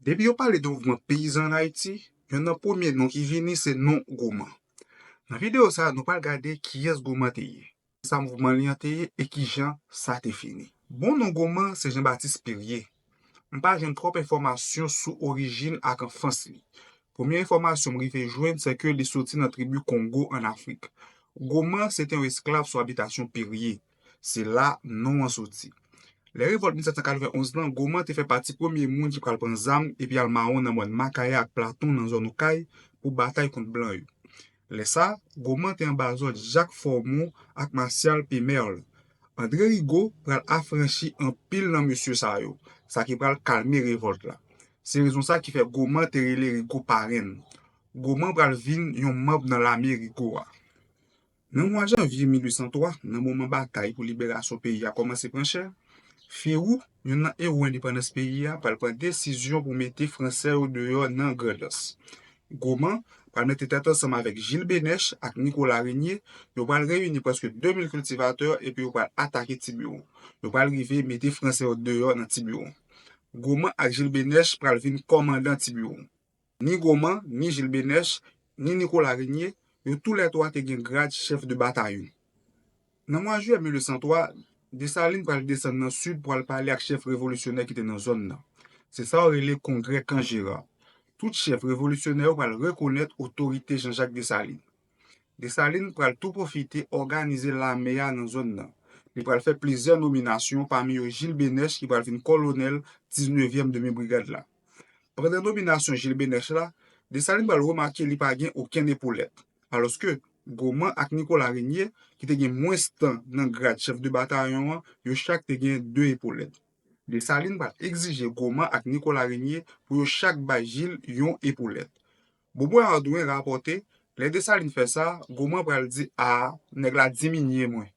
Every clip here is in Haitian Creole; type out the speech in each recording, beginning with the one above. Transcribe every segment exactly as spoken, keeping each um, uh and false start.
Depi yo pale de mouvman peyizan ann Ayiti, yonn nan premye non ki vini se non Goman. Nan videyo sa a, nou pral gade kiyès Goman te ye, sa mouvman li an te ye e kijan sa te fini. Bon non Goman se Jean Baptiste Périer. M pa jwenn twòp enfòmasyon sou orijin ak anfans li. Premye enfòmasyon m rive jwenn se ke li soti nan tribi Kongo ann Afrik. Goman se te yon esklav sou abitasyon Périer. Se la non an soti. Lè revòlt mil sèt san katrevenn onz lan, Goman te fè pati premye moun ki pral pran zam epi al mawon nan mòn Makaya ak Platon nan zòn Okay pou batay kont blan yo. Lè sa, Goman te anba zòd Jak Fòmon ak Masyal P. Merle. André Rigaud pral afranchi anpil nan mesye sa yo, sa ki pral kalme revòlt la. Se rezon sa ki fè Goman te rele Rigaud parenn. Goman pral vin yon manm nan lame Rigaud a. Nan mwa janvye mil uit san twa, nan moman batay pou liberasyon peyi a kòmanse pran chè, Ferou, yonn nan ewo endepandans peyi a, pral pran desizyon pou mete Fransè yo deyò nan Grandans. Goman pral mete tèt ansanm avèk Gilles Benech ak Nicolas Régnier, yo pral reyini prèske de mil kiltivatè epi yo pral atake Tibiwon. Yo pral rive mete Fransè yo deyò nan Tibiwon. Goman ak Gilles Benech pral vin kòmandan Tibiwon. Ni Goman, ni Gilles Benech, ni Nicolas Régnier, yo toulètwa te gen grad chèf de batayon. Nan mwa jiyè mil uit san twa, Desalin pral desann nan sid pou al pale ak chèf revolisyonè ki te nan zòn nan. Se sa yo rele Kongrè Kan Jera. Tout chèf revolisyonè yo pral rekonèt otorite Jean-Jacques Dessalines. Desalin pral tou pwofite òganize lame a nan zòn nan. Li pral fè plizyè nominasyon, pami yo Gilles Benech ki pral vin kòlonèl diznevyèm demi brigad la. Pandan nominasyon Gilles Benech la, Desalin pral remake li pa gen okenn epolèt, alòske Goman ak Nicolas Régnier, ki te gen mwens tan nan grad chèf de batayon an, yo chak te gen de epolèt. Desalin pral egzije Goman ak Nicolas Régnier pou yo chak bay Gilles yon epolèt. Beaubrun Hardouin rapòte, lè Desalin fè sa, Goman pral di, a, nèg la diminye mwen.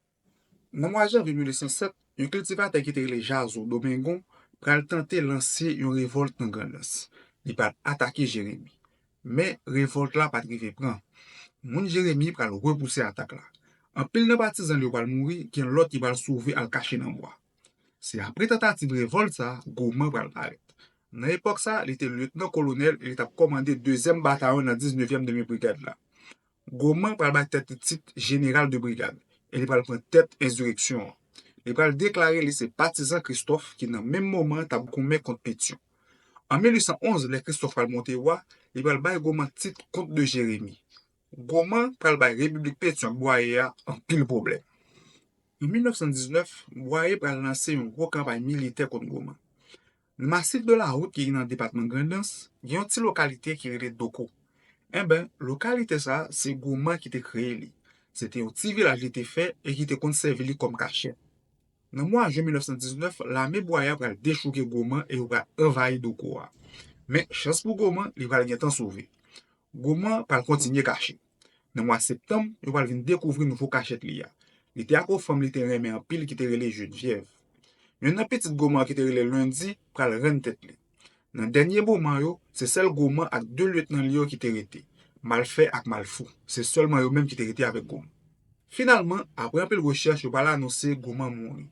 Nan mwa janvye mil uit san sèt, yon kiltivatè ki te rele Jazo Domingon pral tante lanse yon revòlt nan Grandans. Li pral atake Jeremi. Men, revòlt la pa t rive pran. Moun Jeremi pral repouse atak la. Anpil nan patizan li yo pral mouri, gen lòt ki pral sove al kache nan bwa. Se apre tantativ revòlt sa a, Goman pral parèt. Nan epòk sa a, li te lyetnan kolonèl e li t ap kòmande dezyèm batayon nan diznevyèm demi brigad la. Goman pral bay tèt li tit jeneral de brigad e li pral pran tèt ensireksyon an. Li pral deklare li se patizan Kristòf ki nan menm moman t ap goumen kont Petyon. An mil uit san onz, lè Kristòf pral monte wa, li pral bay Goman tit kont de Jeremi. Goman pral bay Repiblik Petyon ak Bwaye a anpil pwoblèm. An mil nèf san diznèf, Bwaye pral lanse yon gwo kanpay militè kont Goman. Nan Massif de la Houte ki nan depatman Grandans, gen yon ti lokalite ki rele Doko. Enben, lokalite sa a, se Goman ki te kreye li. Se te yon ti vilaj li te fè e ki te konn sèvi li kòm kachèt. Nan mwa jen mil nèf san diznèf, lame Bwaye a pral dechouke Goman e yo pral anvayi Doko a. Men, chans pou Goman, li pral gentan sove. Goman pral kontinye kache. Nan mwa septanm, yo pral vin dekouvri nouvo kachèt li a. Li te ak yon fanm li te renmen anpil ki te rele Jenvyèv. Yonn nan pitit Goman ki te rele Lendi pral rann tèt li. Nan dènye moman yo, se sèl Goman ak de lyetnan li yo ki te rete, Malfè ak Malfou. Se sèlman yo menm ki te rete avèk Goman. Finalman, apre anpil rechèch, yo pral anonse Goman mouri.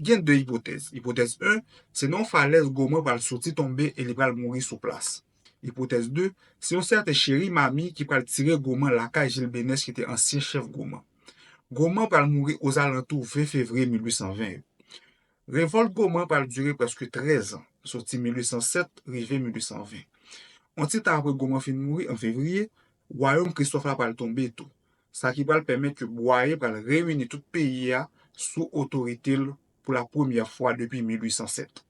Gen de ipotèz. Ipotèz en, se nan yon falèz Goman pral soti tonbe e li pral mouri sou plas. Ipotèz de, se yon sèten Cheri Mami ki pral tire Goman lakay Gilles Benech ki te ansyen chèf Goman. Goman pral mouri ozalantou ven fevriye mil uit san ven yo. Revòlt Goman pral dire prèske trèz an, soti mil uit san sèt rive mil uit san ven. Yon ti tan apre Goman fin mouri an fevriye, wayòm Kristòf la pral tonbe tou, sa ki pral pèmèt ke Bwaye pral reyini tout peyi a sou otorite l pou la premyè fwa depi mil uit san sèt.